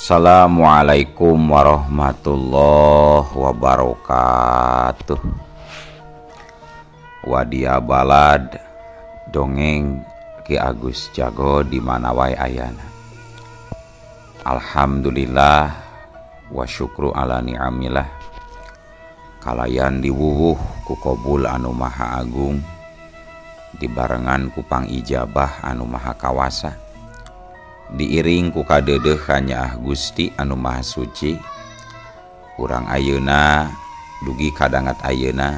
Assalamualaikum warahmatullahi wabarakatuh. Wadia balad dongeng Ki Agus Jago di mana wae ayana. Alhamdulillah wa syukru ala ni'amillah. Kalayan diwuwuh ku kobul anu maha agung, dibarengan ku pangijabah anu maha kawasa, diiring ku kadeudeuh kanyaah Gusti anu maha suci. Urang ayeuna dugi kadangat ayeuna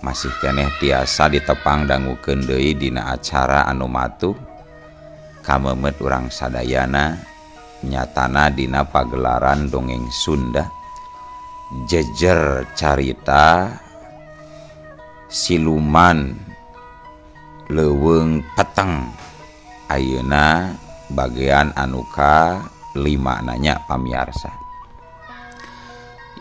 masih keneh tiasa ditepang dangukeun deui dina acara anu matuh kamemet urang sadayana, nyatana dina pagelaran dongeng Sunda jejer carita siluman leuweung peteng ayeuna bagian anuka 5 nanya pamiarsa.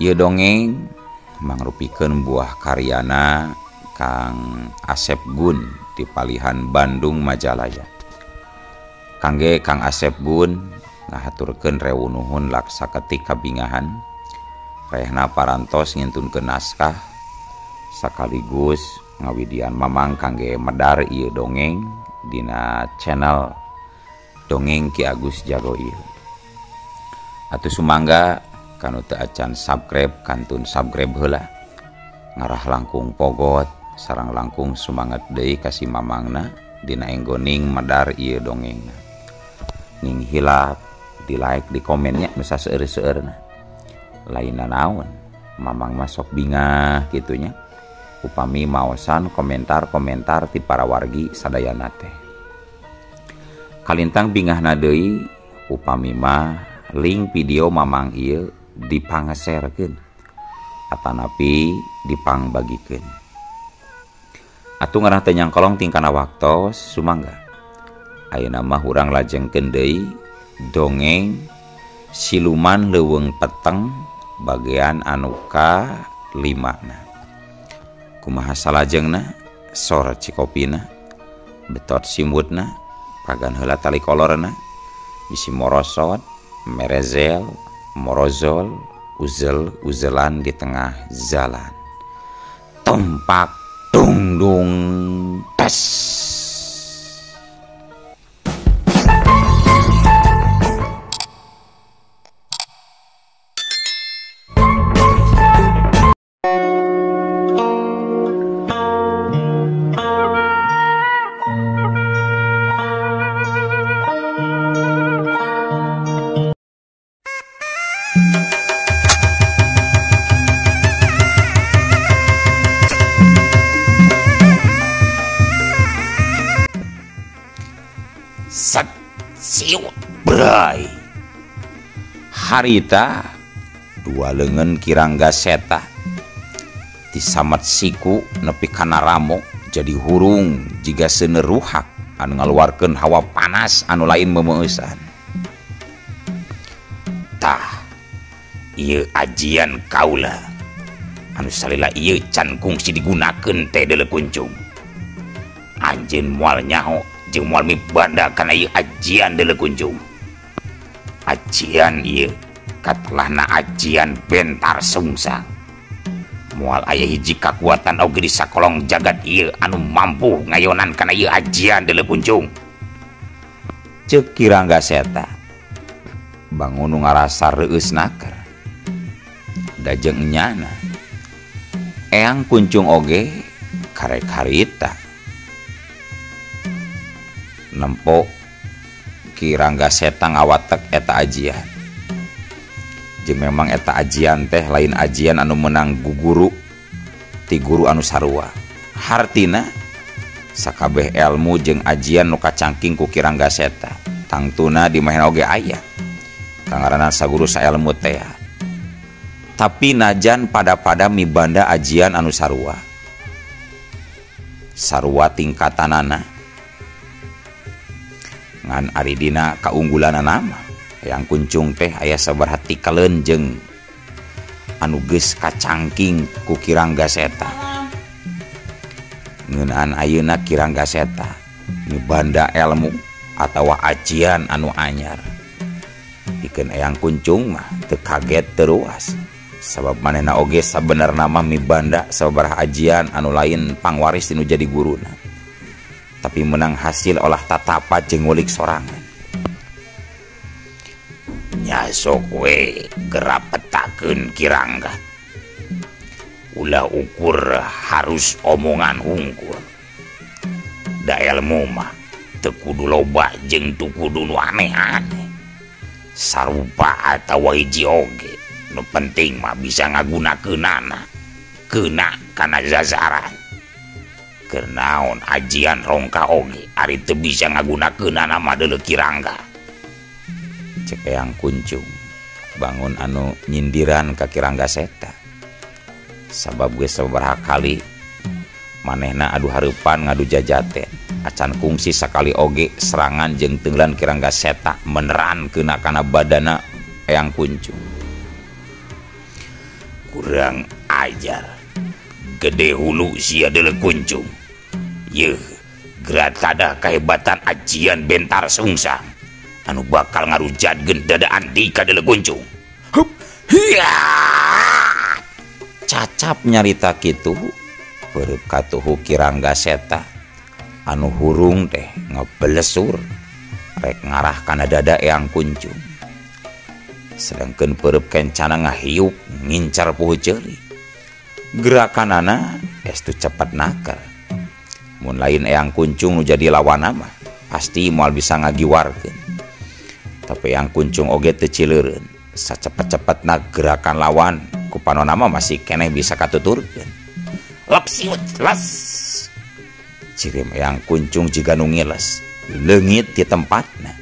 Ieu dongeng mangrupikeun buah karyana Kang Asep Gun di Palihan Bandung Majalaya. Kangge Kang Asep Gun ngahaturkeun rewu nuhun laksa ketik kabingahan rehna parantos ngintunkeun naskah sekaligus ngawidian mamang kangge medar ieu dongeng dina channel Dongeng Ki Agus Jago ieu. Atuh sumangga kanu teu acan subscribe kantun subscribe heula. Ngarah langkung pogot sareng langkung sumanget deui ka si mamangna dina enggoning medar ieu dongengna. Ning hilap di like di komennya nu saseueur-seueurna. Lainna naon mamang mah sok bingah kitunya upami maosan komentar-komentar ti para wargi sadayana teh. Kalintang bingahna deui upami mah link video mamang ieu dipangeserkeun atanapi dipangbagikeun. Atuh ngarah teu nyangkolong tingkana waktos sumangga. Ayeuna mah urang lajengkeun deui dongeng siluman leuweung peteng bagian anu ka-5 na. Kumaha salajengna sor cikopina betot simutna pagan heula tali kolorna bisi morosot merezel morozol uzel uzelan di tengah jalan. Tumpak tungdung tes. Set siut bray. Harita dua lengan Kirangga Seta disamet siku nepi kana ramo jadi hurung jiga seneruhak anu ngaluarkeun hawa panas anu lain meumeusan. Tah ieu ajian kaula anu salila ieu can kungsi digunakeun teh deuleu kuncung. Anjeun moal nyaho jeung moal mibanda kana ieu ajian deuleu kuncung. Ajian ieu katelahna ajian bentar sungsang. Moal aya hiji kakuatan oge di sakolong jagat ieu anu mampu ngayonan kana ieu ajian deuleu kuncung. Ceuk Kirangga Seta bangun nu ngarasa reueus naker. Da jeung enyana Eyang Kuncung oge karek harita nempo Kirangga Seta ngawatek eta ajian. Jeung memang eta ajian teh lain ajian anu menang guguru ti guru anu sarua. Hartina sakabeh elmu jeung ajian nu kacangking ku Kirangga Seta tangtuna di mahena oge aya kangaranna saguru saelmu teh. Tapi najan pada-pada mibanda ajian anu sarua sarua tingkatanana ngan ari dina kaunggulanana mah Eyang Kuncung teh aya sabaraha tikaleun jeung anu geus kacangking ku Kirangga Seta. Ngeunaan ayeuna Kirangga Seta mibanda elmu atawa ajian anu anyar. Pikeun Eyang Kuncung mah teu kaget teu ruas. Sabab manehna oge sabenerna mah mibanda sababaraha ajian anu lain pangwaris tinu jadi guruna. Tapi menang hasil olah tatapa jeung ngulik sorangan. Nya sok we geura petakeun Ki Rangga. Ulah ukur harus omongan hungkul. Da ilmu mah teu kudu loba jeung teu kudu nu aneh-aneh. Sarupa atawa hiji oge, nu penting mah bisa ngagunakeunana. Keuna kana zazaran. Keur naon ajian rongka oge ari teu bisa ngagunakeunana mah deuleu Ki Rangga. Cek Eyang Kuncung bangun anu nyindiran ka Ki Rangga Seta. Sabab geus sababaraha kali manehna adu hareupan ngadu jajaten. Acan kungsi sakali oge serangan jeung tenggelan Ki Rangga Seta meneran keuna kana badana Eyang Kuncung. Kurang ajar. Gede hulu sia deuleu Kuncung. Yeuh, gratada kahebatan ajian Bentar Sungsang anu bakal ngarujadkeun dada andika deuleu Kuncung. Hup, hiya. Cacap nyarita kitu peureub katuhu Ki Rangga Seta anu hurung teh ngebelesur rek ngarah kana dada Eyang Kuncung. Sedangkeun peureub kencana ngahiup ngincar puhu ceuli. Gerakanana estu cepet naker. Mun lain Eyang Kuncung nu jadi lawanna mah pasti moal bisa ngagiwarkeun. Tapi Eyang Kuncung oge teu cileureun. Sacepet-cepetna gerakan lawan ku panona mah masih keneh bisa katuturkeun. Lepsiut les. Cirim Eyang Kuncung jiga nu ngiles, leungit di tempatna.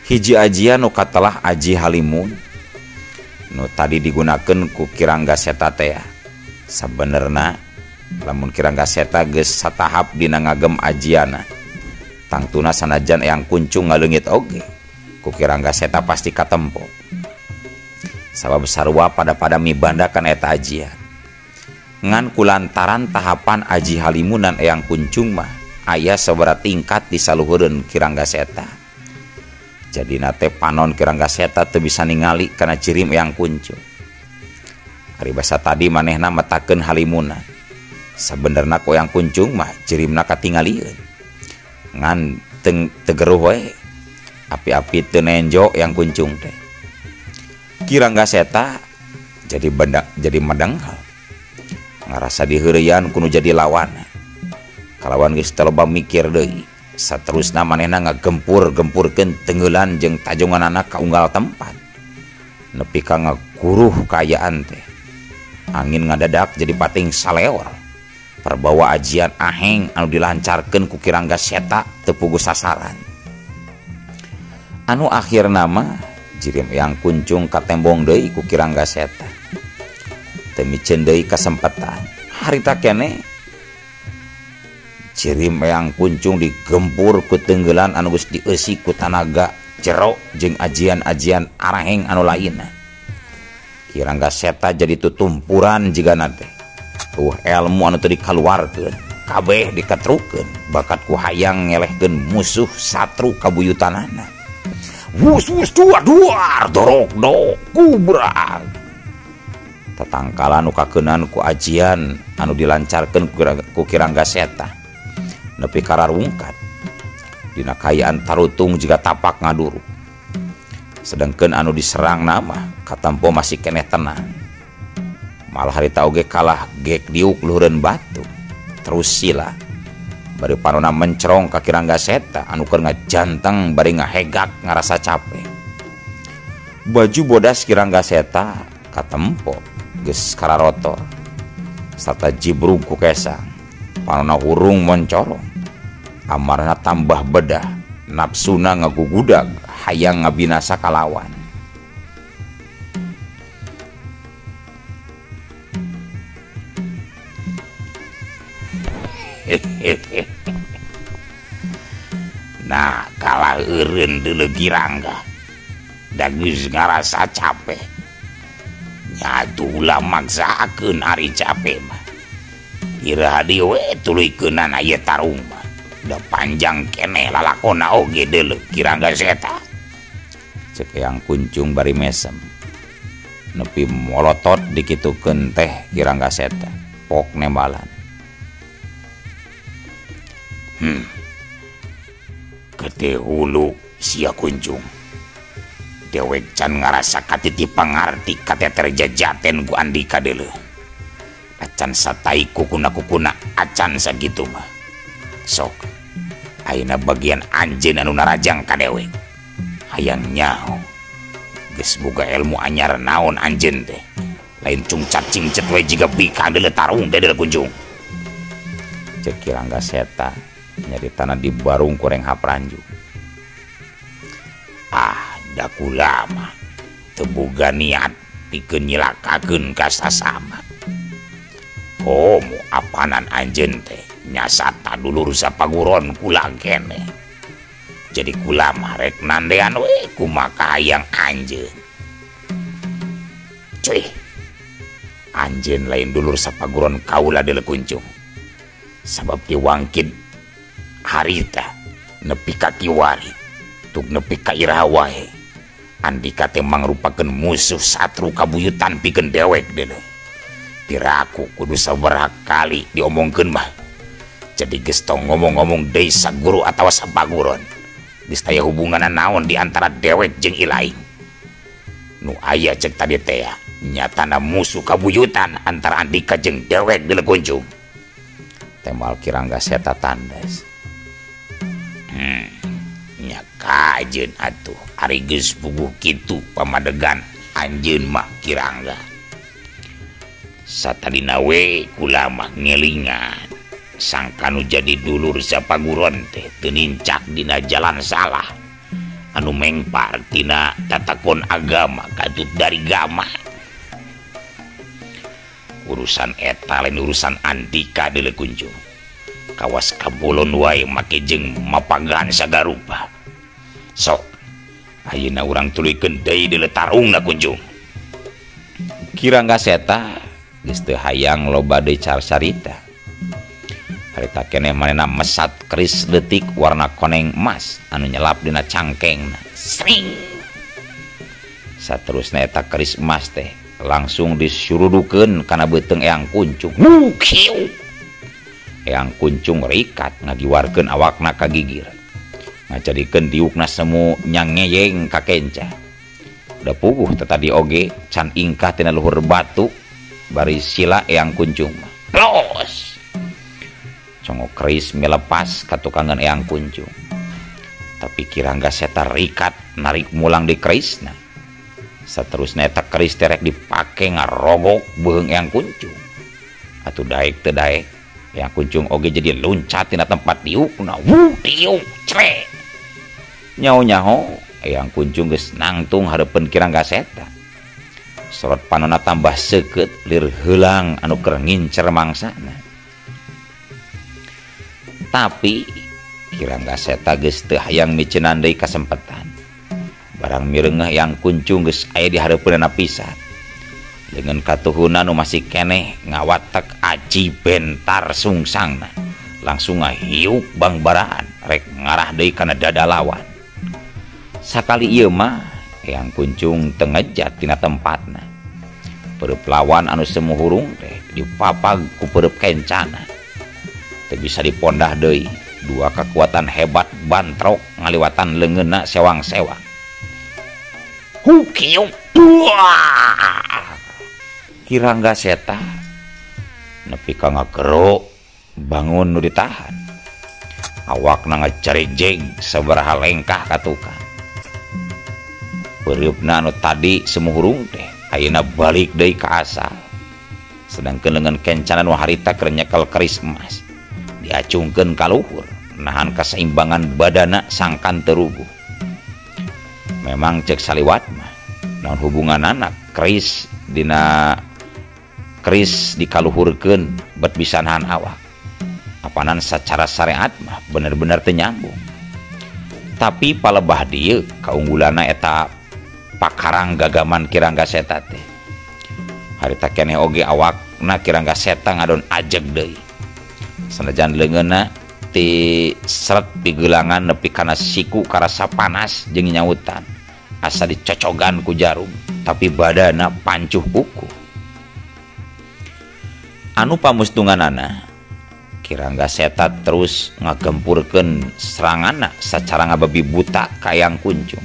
Hiji ajian nu katelah Aji Halimun nu tadi digunakeun ku Ki Rangga Seta teh. Sabenerna lamun Ki Rangga Seta geus satahap dina ngagem ajiana, tangtuna sanajan Eyang Kuncung ngaleungit oge ku Ki Rangga Seta pasti katempo. Sabab sarua pada-pada mibanda kana eta ajian. Ngan kulantaran tahapan Aji Halimunan Eyang Kuncung mah aya sabaraha tingkat di saluhureun Ki Rangga Seta. Jadina teh panon Ki Rangga Seta teu bisa ningali kana cirim Eyang Kuncung. Ari basa tadi manehna metakeun Halimunan. Sabenerna ku Eyang Kuncung mah cirimna katingalieun. Ngan tegeruh we. Api-api teu nenjo Eyang Kuncung teh. Ki Rangga Seta jadi benda jadi medenghal. Ngarasa diheureyan kudu jadi lawan. Kalawan geus teu loba mikir deui. Saterusna manehna ngagempur-gempurkeun tengeulan jeung tajonganana ka unggal tempat. Nepi ka ngaguruh kaayaan teh. Angin ngadadak jadi pating saleor. Perbawa ajian aheng anu dilancarkeun ku Ki Rangga Seta teu puguh sasaran. Anu akhirna mah jirim Eyang Kuncung katembong deui ku Ki Rangga Seta. Teu miceun deui kasempatan. Harita keneh cirim Eyang Kuncung digempur ku tenggelan anu geus dieusi ku tanaga jero jeung ajian-ajian araheng anu lainna. Ki Rangga Seta jadi tutumpuran jigana teh. Ilmu anu teu dikaluarkeun, kabeh dikatrukeun, bakat ku hayang ngelehkeun musuh satru kabuyutanana. Wus wus dua duar dorok dok kubrak. Tatangkalan nu kakeunan ku ajian anu dilancarkeun ku Ki Rangga Seta. Nepi kararungkat. Dina kaayaan tarutung jiga tapak ngaduru. Sedangkeun anu diserang nama katampo masih keneh tenang. Malah harita oge kalah gek diuk luhureun batu. Terus sila bari panona mencerong ka Ki Rangga Seta anu keur ngajanteng bari ngahegak ngarasa capek. Baju bodas Ki Rangga Seta katempo geus kararotor sarta jibrug ku kesang. Panona hurung moncorong. Amarna tambah bedah, nafsuna ngagugudag hayang ngabinasa kalawan. Nah kalah eureun deuleu Ki Rangga. Da geus ngarasa capek. Nyatu ulah maksaakeun ari capek mah. Iraha deui we tuluykeunana ieu tarung mah. Da panjang keneh lalakonna oge deuleu Ki Rangga Seta. Cek Eyang Kuncung bari mesem. Nepi molotot dikitukeun teh Ki Rangga Seta pok nembalan. Gede hulu sia Kuncung. Dewek can ngarasa katiti pangarti kateter jajaten ku Andika deuleuh. Acan satai kukuna-kukuna acan sakitu mah. Sok ayeuna bagian anjeun anu narajang ka dewek. Hayang nyaho. Geus boga ilmu anyar naon anjeun teh. Lain cungcat cingcet we jiga bika deuleuh tarung teh deuleuh Kuncung. Cek Ki Rangga Seta nyaritana di barung kureng hapranju. Ah, da kula mah teu boga niat pikeun nyilakakeun ka sasama. Komo apanan anjeun teh nyasata dulur sapaguron kula keneh. Jadi kula mah rek nandean we kumaha hayang anjeun. Cuy, anjeun lain dulur sapaguron kaula deuleuh Kuncung. Sabab ki wangkid harita nepi ka kiwari tuk nepi ka iraha wae. Andika teh mangrupakeun musuh satru kabuyutan pikeun dewek deuleuh. Piraku kudu sabaraha kali diomongkeun mah. Jadi geus tong ngomong-ngomong deui saguru atawa sapaguron. Geus taya hubunganna naon di antara dewek jeung ilaing. Nu aya cek tadi teh nyatana musuh kabuyutan antara Andika jeung dewek deuleuh Kuncung. Tembal Ki Rangga Seta tandas. Nya kajeun atuh ari geus puguh kitu pamadegan anjeun mah Ki Rangga. Satadina we kula mah ngelingan sangka nu jadi dulur sapaguron teh teu nincak dina jalan salah anu mengpar tina tatakon agama katut dari gama. Urusan eta lain urusan Andika deuleuh Kuncung. Kawas kabolon wae make jeung mapagan sagarupa. Sok ayeuna urang tuluykeun deui deuleuh tarungna Kuncung. Ki Rangga Seta geus teu hayang loba deui carita. Harita keneh manehna mesat keris leutik warna koneng emas anu nyelap dina cangkengna. Sring. Saterusna eta keris emas teh langsung disurudukeun kana beuteung Eyang Kuncung. Kiu. Eyang Kuncung rikat ngagiwarkeun awakna ka gigir. Ngajadikeun diukna semu nyangeyeng ka kenca. Da puguh teh tadi oge can ingkah tina luhur batu bari sila Eyang Kuncung mah. Los. Congok keris melepas ka tukangan Eyang Kuncung. Tapi Ki Rangga Seta rikat narik mulang di kerisna. Saterusna eta keris terek dipake ngarogok beuheung Eyang Kuncung. Atuh daek teu daek Eyang Kuncung oge jadi luncat tina tempat diukna. Wuh, diuk cre. Nyaho-nyaho Eyang Kuncung geus nangtung hareupeun Ki Rangga Seta. Sorot panona tambah seukeut lir heulang anu keur ngincer mangsana. Tapi Ki Rangga Seta geus teu hayang miceunan deui kasempetan. Barang mireungeuh Eyang Kuncung geus aya di hareupeunana pisan. Leungeun katuhuna nu masih keneh ngawatek aji bentar sungsangna. Langsung ngahiuk bangbaraan rek ngarah deui kana dada lawan. Sakali ieu mah Eyang Kuncung teu ngejat tina tempatna. Peureub lawan anu semu hurung teh dipapag ku peureub kencana. Teu bisa dipondah deui. Dua kekuatan hebat bantrok ngaliwatan leungeunna sewang-sewang. Hukiu. Ki Rangga Seta nepi ka ngagerok bangun nu ditahan. Awakna ngajarejeg sabaraha lengkah ka tukang. Peureupna anu tadi semu hurung teh ayeuna balik deui ka asal. Sedangkeun leungeun kencana nu harita keur nyekel keris emas diacungkeun ka luhur nahan kaseimbangan badana sangkan teu rubuh. Memang cek saliwat mah naon hubunganana keris dina keris dikaluhurkeun bet bisa nahan awak. Apanan secara syariat mah bener-bener teu nyambung. Tapi palebah dieu kaunggulanna eta pakarang gagaman Ki Rangga Seta teh. Harita keneh oge awakna Ki Rangga Seta ngadon ajeg deui. Sanajan leungeunna ti seret pigelangan nepi kana siku karasa panas jeung nyautan. asa dicocogan ku jarum tapi badana pancuh kuku. Anu pamustunganana Kirangga Seta terus ngagempurkeun seranganna sacara ngababi buta ka Eyang Kuncung.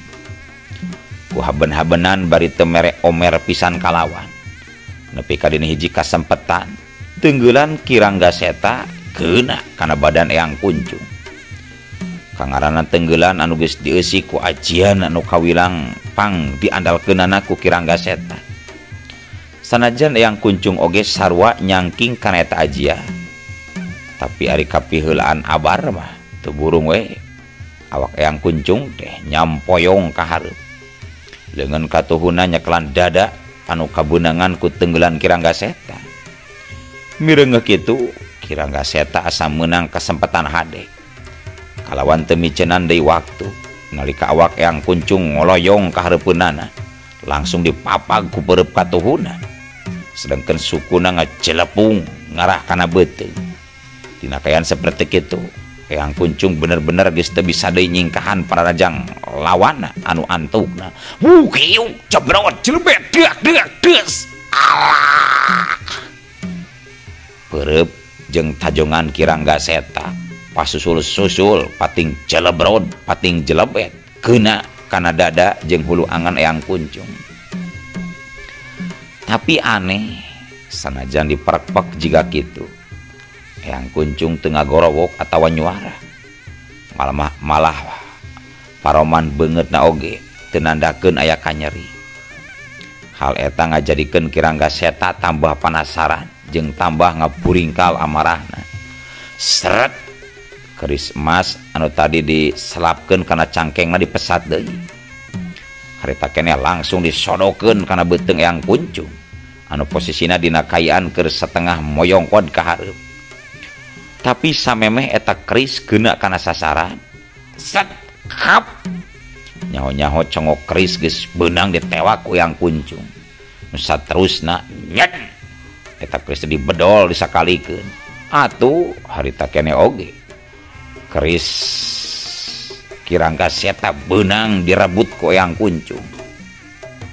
Ku haben-habenan bari teu mere omer pisan kalawan. Nepi ka dina hiji kasempetan tenggelan Kirangga Seta keuna kana badan Eyang Kuncung. Kangaranna tenggelan anu geus dieusi ku ajian anu kawilang pang diandalkeunana ku Kirangga Seta. Sanajan Eyang Kuncung oge sarua nyangking kana eta ajian. Tapi ari kapiheulaan abar mah teu burung we. Awak Eyang Kuncung teh nyampoyong ka hareup. Leungeun katuhuna nyekelan dada anu kabeunangan ku tenggelan Kirangga Seta. Mireungeuh kitu Kirangga Seta asa meunang kesempatan hade. Kalawan teu micenan deui waktu nalika awak Eyang Kuncung ngoloyong ka hareupeunana langsung dipapag ku peureub katuhuna. Sedangkan sukuna ngacelepung ngarah kana beuteung. Dina kaayaan saperti kitu Eyang Kuncung bener-bener geus teu bisa deui nyingkahan pararajang lawanna anu antukna. Wuh kiuk jebrot jelebet deak deak deus. Alah. Peureub jeung tajongan Kirangga Seta pasusul-susul pating jelebrod pating jelebet keuna kana dada jeung hulu angan Eyang Kuncung. Tapi aneh sanajan diperek-pek jiga kitu Eyang Kuncung teu ngagorowok atawa nyuara. Malah paroman beungeutna oge teu nandakeun aya kanyeri. Hal eta ngajadikeun Kirangga Seta tambah panasaran jeung tambah ngaburingkal amarahna. Seret keris emas anu tadi diselapkeun kana cangkengna dipesat deui. Harita keneh langsung disodokeun kana beuteung Eyang Kuncung anu posisina dina kaayaan keur setengah moyongkod ka hareup. Tapi samemeh eta keris geuna kana sasaran. Set kap. Nyaho-nyaho congok keris geus beunang ditewak ku Eyang Kuncung. Nu saterusna nyet. Eta keris dibedol disakalikeun. Atuh harita keneh oge. Keris Kirangga Seta beunang direbut ku Eyang Kuncung.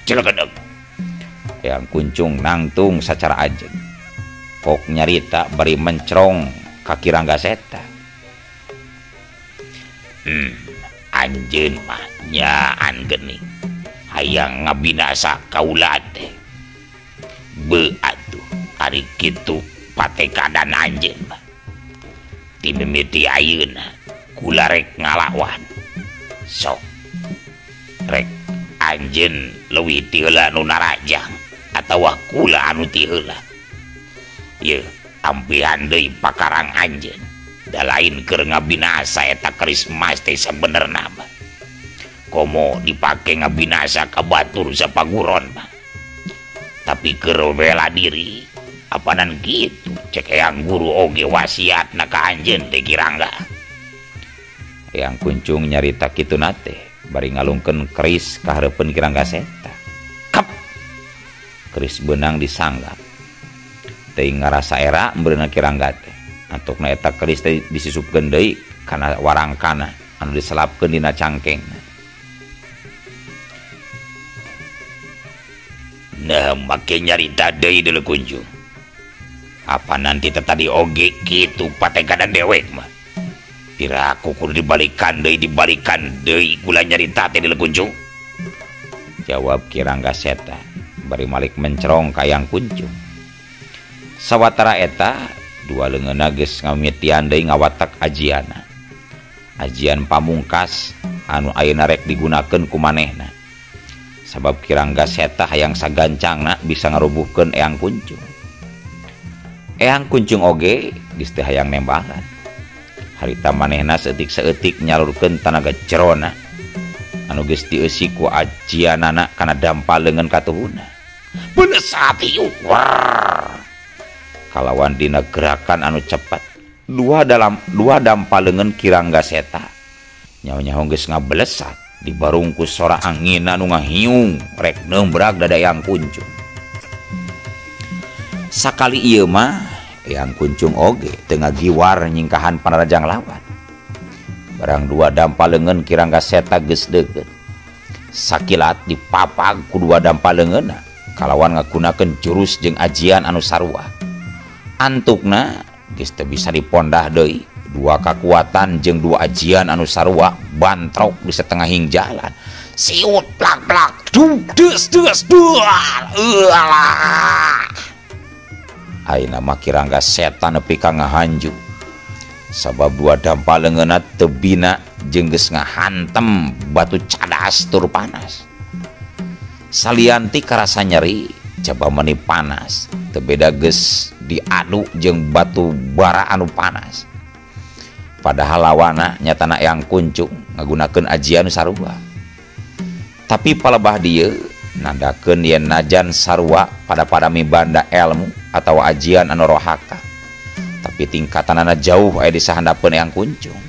Cilegedeg. Eyang Kuncung nangtung sacara ajeg. Kok nyarita bari mencrong ka Kirangga Seta. Anjeun mah nyaan geuning hayang ngabinasa kaula teh. Beu atuh ari kitu patekadan anjeun mah. Ti mimiti ayeuna kula rek ngalawan. Sok rek anjeun leuwih ti heula nu narajang atawa kula anu ti heula. Yeuh ampihan deui pakarang anjeun. Da lain keur ngabinasa eta keris emas teh sabenerna mah. Komo dipake ngabinasa ka batur sapaguron mah. Tapi keur bela diri apanan kitu cek Eyang Guru oge wasiatna ka anjeun teh Kirangga. Eyang Kuncung nyarita kituna teh bari ngalungkeun keris ka hareupeun Kirangga Seta. Kep. Keris beunang disanggap. Teuing ngarasa era meureunna Kirangga teh. Antukna eta keris teh disisupkeun deui kana warangkana anu diselapkeun dina cangkengna. Nah, make nyarita deui deuleu Kuncung. Apa nanti tadi oge kitu patekadan dewek mah. Piraku kudu dibalikan deui kula nyarita teh deuleu Kuncung. Jawab Kirangga Seta bari malik mencerong ka Eyang Kuncung. Sawatara eta dua leungeunna geus ngamitian deui ngawatek ajiana. Ajian pamungkas anu ayeuna rek digunakeun ku manehna. Sabab Kirangga Seta hayang sagancangna bisa ngarubuhkeun Eyang Kuncung. Eyang Kuncung oge geus teu hayang nembalan. Harita manehna saeutik-saeutik nyalurkeun tanaga jerona anu geus dieusi ku ajianana kana dampal leungeun katuhuna. Benesat hiuk. Kalawan dina gerakan anu cepat dua dampal leungeun Kirangga Seta nyaho-nyaho geus ngablesat dibarung ku sora angin anu ngahiung rek neumbrak dada Eyang Kuncung. Sakali ieu mah Eyang Kuncung oge teu ngagiwar nyingkahan panarajang lawan. Barang dua dampal leungeun Kirangga Seta geus deukeut. Sakilat dipapag ku dua dampa leungeunna kalawan ngagunakeun jurus jeung ajian anu sarua. Antukna geus teu bisa dipondah deui, dua kakuatan jeung dua ajian anu sarua bantrok di setengahing jalan. Siut plak-plak duh des des dual eulah. Ayeuna mah Kirangga Seta nepi ka ngahanju. Sabab dua dampa leungeunna teu bina jeung geus ngahantem batu cadas tur panas. Salianti karasa nyeri, coba meni panas, teu beda geus diadu jeung batu bara anu panas. Padahal lawana nyatana Eyang Kuncung ngagunakeun ajian sarua. Tapi palebah dieu nandakeun yen najan sarua pada-pada mibanda ilmu atawa ajian anu rohaka. Tapi tingkatanana jauh aya di sahandapeun Eyang Kuncung.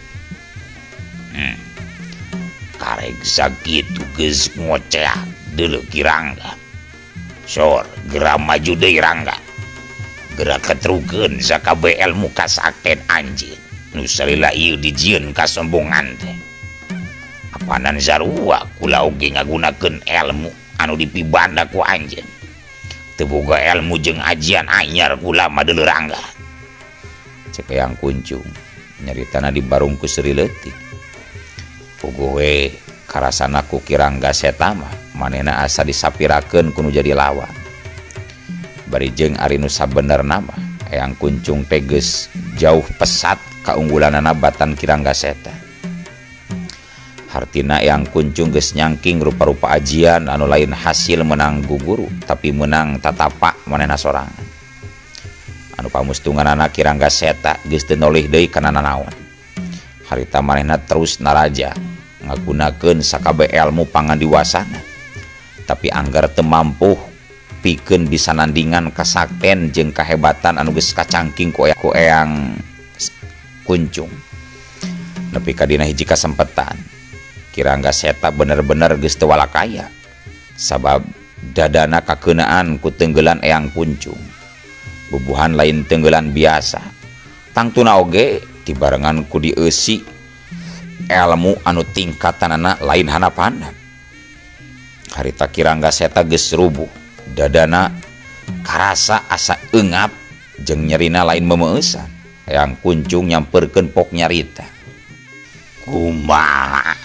Karek sakitu geus ngoceak deuleu Kirangga. Sor geura maju deui Rangga. Geura ketrukeun sakabeh ilmu kasakten anjeun. Nu salila ieu dijieun kasombongan teh. Apanan sarua kula oge ngagunakeun ilmu anu dipibanda ku anjeun. Teu boga ilmu jeung ajian anyar kula mah deuleu Rangga. Cek Eyang Kuncung nyaritana dibarung ku seuri leutik. Puguh we karasana ku Kirangga Seta mah manehna asa disapirakeun ku nu jadi lawan. Bari jeung ari nu sabenerna mah Eyang Kuncung teh geus jauh pesat kaunggulanana batan Kirangga Seta. Hartina Eyang Kuncung geus nyangking rupa-rupa ajian anu lain hasil menang guguru tapi menang tatapa manehna sorangan. Anu pamustunganana Kirangga Seta geus teu nolih deui kana nanaon. Harita manehna terus naraja ngagunakeun sakabeh ilmu pangandiwasana. Tapi anggar teu mampuh pikeun bisa nandingan kasakten jeung kahebatan anu geus kacangking ku Eyang Kuncung. Nepi ka dina hiji kasempetan Kirangga Seta bener-bener geus teu walakaya sabab dadana kakeunaan ku tenggelan Eyang Kuncung. Bubuhan lain tenggelan biasa, tangtuna oge dibarengan ku dieusi ilmu anu tingkatanana lain handap-handap. Harita Kirangga Seta geus rubuh, dadana karasa asa eungap jeung nyerina lain memeueusan. Eyang Kuncung nyamperkeun pok nyarita. Kumaha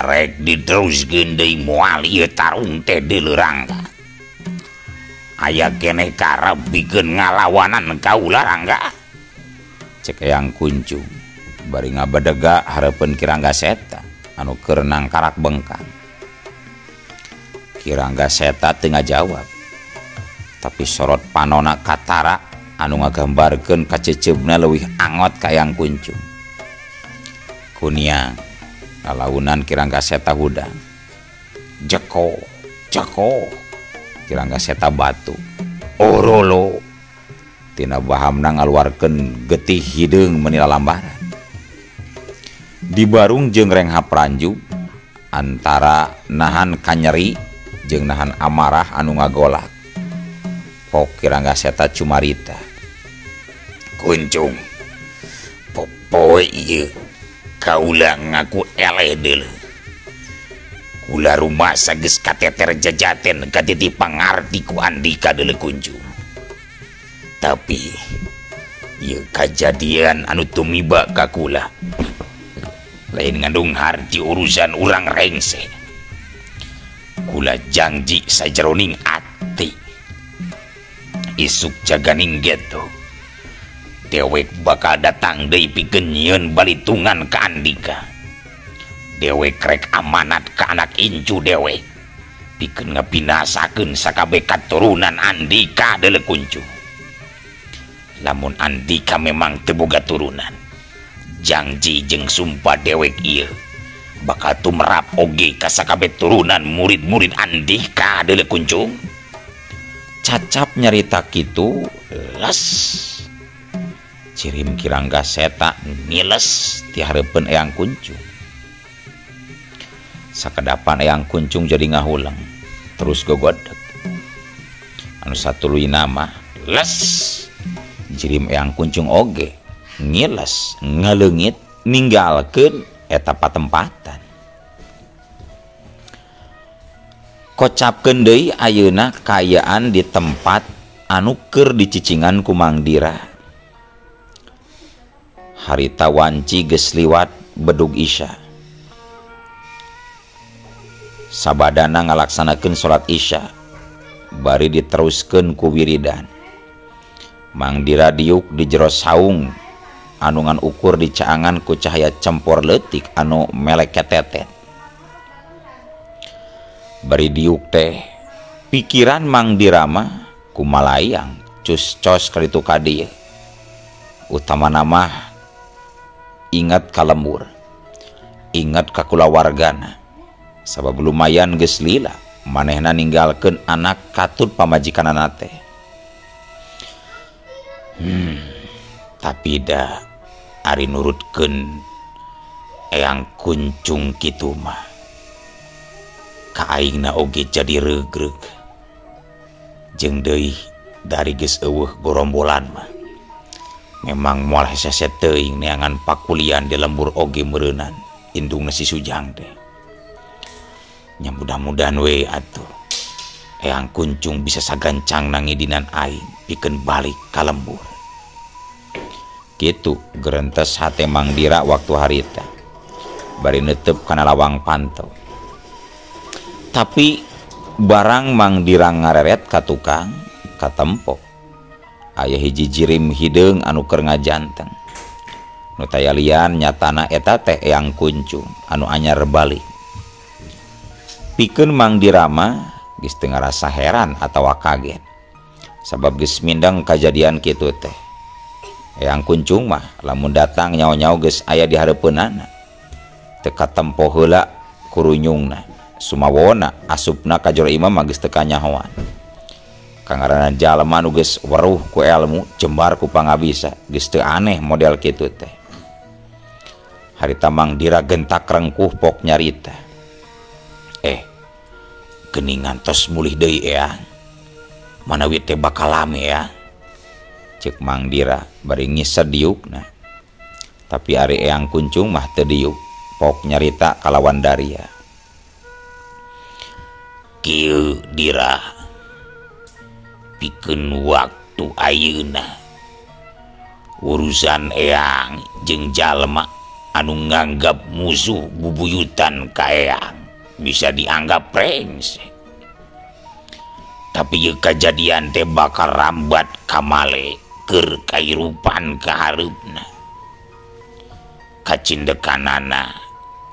rek diteruskeun deui moal ieu tarung teh deuleu Rangga. Aya keneh karep pikeun ngalawanan kaula Rangga. Cek Eyang Kuncung bari ngabadega hareupeun Kirangga Seta anu keur nangkarak bengkang. Kirangga Seta teu ngajawab, tapi sorot panona katara anu ngagambarkeun kaceceubna leuwih angot ka Eyang Kuncung. Kuniang lalaunan Kirangga Seta hudang. Jeko, jeko. Kirangga Seta batu. Orolo. Tina bahamna ngaluarkeun getih hideung meni lalambaran. Dibarung jeung renghap ranjub antara nahan kanyeri jeung nahan amarah anu ngagolak. Pok Kirangga Seta cumarita. Kuncung, popoe ieu kaula ngaku eleh deuleu. Kula rumasa geus kateter jajaten katiti pangarti ku andika deuleu Kuncung. Tapi ieu kajadian anu tumiba ka kula lain ngandung harti urusan urang rengse. Kula janji sajeroning ati isuk jaganing geto dewek bakal datang deui pikeun nyieun balitungan ka andika. Dewek rek amanat ka anak incu dewek pikeun ngabinasakeun sakabeh katurunan andika deuleu Kuncung. Lamun andika memang teu boga turunan, janji jeung sumpah dewek ieu bakal tumrap oge ka sakabeh turunan murid-murid andika deuleu Kuncung. Cacap nyarita kitu les cirim Kirangga Seta ngiles ti hareupeun Eyang Kuncung. Sakedapan Eyang Kuncung jadi ngahuleng terus gogodeg. Anu satuluyna mah les jirim Eyang Kuncung oge ngiles ngaleungit ninggalkeun eta patempatan. Kocapkeun deui ayeuna kaayaan di tempat anu keur dicicingan ku Mang Dira. Harita wanci geus liwat bedug Isya. Sabadana ngalaksanakeun salat Isya bari diteruskeun ku wiridan. Mang Dira diuk di jero saung anu ngan ukur dicaangan ku cahaya cempor leutik anu melek ketetet. Bari diuk teh pikiran Mang Dira mah kumalayang cus cos kaditu ka dieu. Utamana mah ingat ka lembur, ingat ka kulawargana. Sabab lumayan geus lila manehna ninggalkeun anak katut pamajikanana teh. Tapi da ari nurutkeun Eyang Kuncung kitu mah ka aingna oge jadi regreg. Jeung deui dari geus eueuh gorombolan mah memang moal hese teuing neangan pakulian di lembur oge meureunan indungna si Sujang teh. Nya mudah-mudahan we atuh Eyang Kuncung bisa sagancang nangidinan aing pikeun balik ka lembur. Kitu gerentes hate Mang Dira waktu harita bari netep kana lawang panto. Tapi barang Mang Dira ngareret ka tukang katempo aya hiji jirim hideung anu keur ngajanteng. Nu taya lian nyatana eta teh Eyang Kuncung anu anyar balik. Pikeun Mang Dira mah geus teu ngarasa heran atawa kaget sabab geus mindeng kajadian kitu teh. Eyang Kuncung mah lamun datang nyao-nyao geus aya di hareupeunana. Teu katempo heula kurunyungna, sumawona asupna ka jero imah mah geus teu kanyahoan. Kangaranna jalma nu geus weruh ku elmu, jembar ku pangabisa, geus teu aneh model kitu teh. Harita Mang Dira gentak rengkuh pok nyarita. Geuningan tos mulih deui Eyang. Manawi teh bakal lame Eyang. Ceuk Mang Dira bari ngised diukna. Tapi ari Eyang Kuncung mah teu diuk, pok nyarita kalawan daria. Kieu Dira, pikeun waktu ayeuna urusan Eyang jeung jalma anu nganggap musuh bubuyutan ka Eyang bisa dianggap brengsek. Tapi ieu kajadian teh bakal rambat kamale keur kairupan kahareupna. Kacindekanana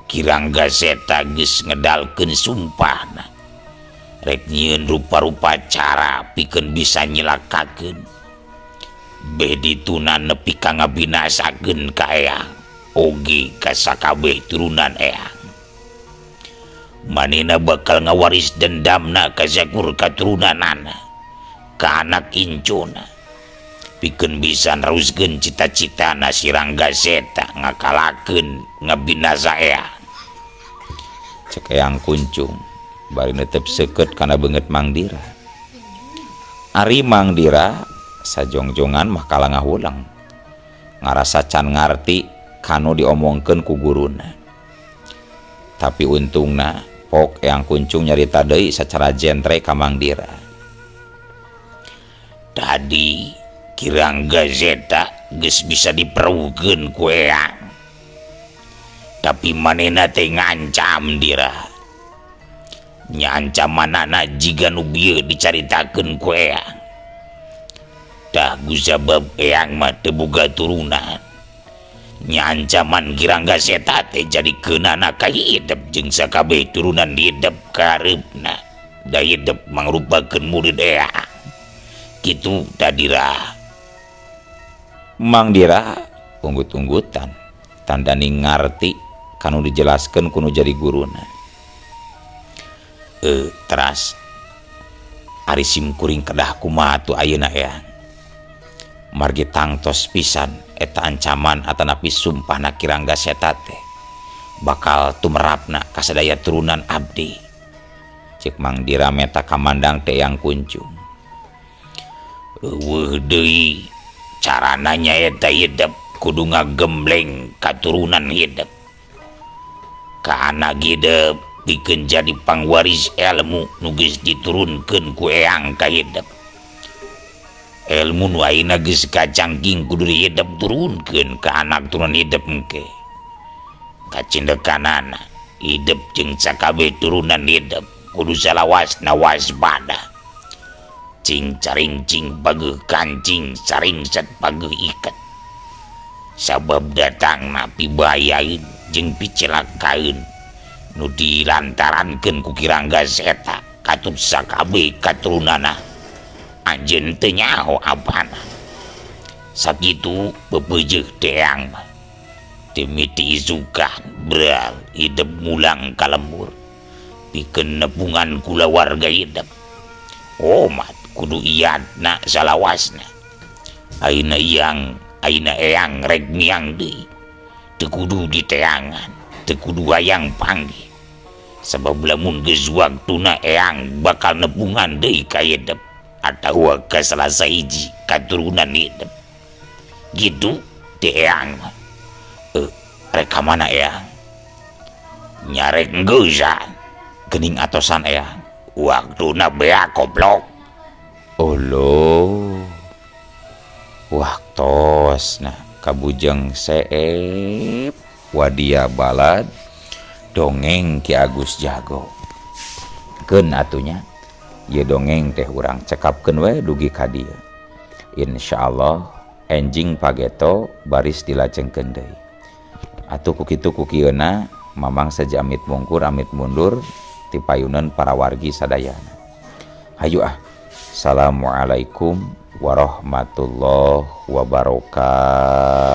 Kirangga Seta geus ngedalkeun sumpahna. Rek nyieun rupa-rupa cara pikeun bisa nyilakakeun. Beh dituna nepi ka ngabinasakeun ka Eyang oge ka sakabeh turunan Eyang. Manehna bakal ngawaris dendamna ka sakur katurunanana, ka anak incuna. Pikeun bisa neruskeun cita-citana si Rangga Seta ngakalakeun ngabinasa Eyang. Cek Eyang Kuncung bari netep seukeut kana beungeut Mang Dira. Ari Mang Dira sajongjongan mah kalah ngahulang. Ngarasa can ngarti kanu diomongkeun ku guruna. Tapi untungna pok Eyang Kuncung nyarita deui sacara jentre ka Mang Dira. Tadi Kirangga Seta geus bisa diperuhkeun ku Eyang. Tapi manehna teh ngancam Dira. Nya ancamanana jiga nu bieu dicaritakeun ku Eyang. Tah gusabab Eyang mah teu boga turunan. Nya ancaman Kirangga Seta teh jadi keunana ka hidep jeung sakabeh turunan hidep ka hareupna. Da hidep mangrupakeun murid Eyang. Kitu tadira. Mang Dira unggut-unggutan tandani ngarti kanu dijelaskeun ku nu jadi guruna. Teras ari simkuring kedah kumaha atuh ayeuna Eyang. Margi tangtos pisan eta ancaman atanapi sumpahna Kirangga Seta teh bakal tumerapna ka sadaya turunan abdi. Cek Mang Dira meta kamandang teh Eyang Kuncung. Eueuh deui carana nyaeta hidep kudu ngagembleng katurunan hidep. Ka anak hidep Pikeun jadi pangwaris ilmu nu geus diturunkeun ku eyang ka hidep. Ilmu nu ayeuna geus kacangking kudu hidep turunkeun ka anak turun hidep engke. Kacindekanana hidep jeung sakabeh turunan hidep kudu salawasna waspada. Cing caring cing pageuh kancing saringset pageuh iket. Sabab datangna pibayaeun jeung picelakaeun nu dilantarankeun ku Ki Rangga Seta katut sakabeh katurunanna. Anjeun teu nyaho apana. Sakitu bebeujeuh teang mah. Dimiti isukan bral hidep mulang ka lembur. Pikeun nepungan kulawarga hidep. Omat kudu iadna salawasna. Ayeuna iyang ayeuna eyang rek miang deui. Teu kudu diteangan, teu kudu hayang panggih. Sabab lamun geus waktuna eyang bakal nepungan deui ka hidep atawa ka salah sahiji katurunan hidep. Gitu teh eyang mah. Rek ka mana eyang? Nyarek geusan. Geuning atosan eyang. Waktuna beak goblok. Olo. Waktos nah kabujeng seep wadia balad dongeng Ki Agus Jago. Keun atunya ieu dongeng teh urang cekapkeun we dugi ka dieu. Insyaallah enjing pageto baris dilajengkeun deui. Atuh ku kitu ku kieuna mamang saja amit mungkur amit mundur ti payunan para wargi sadayana. Hayu ah. Assalamualaikum warahmatullahi wabarakatuh.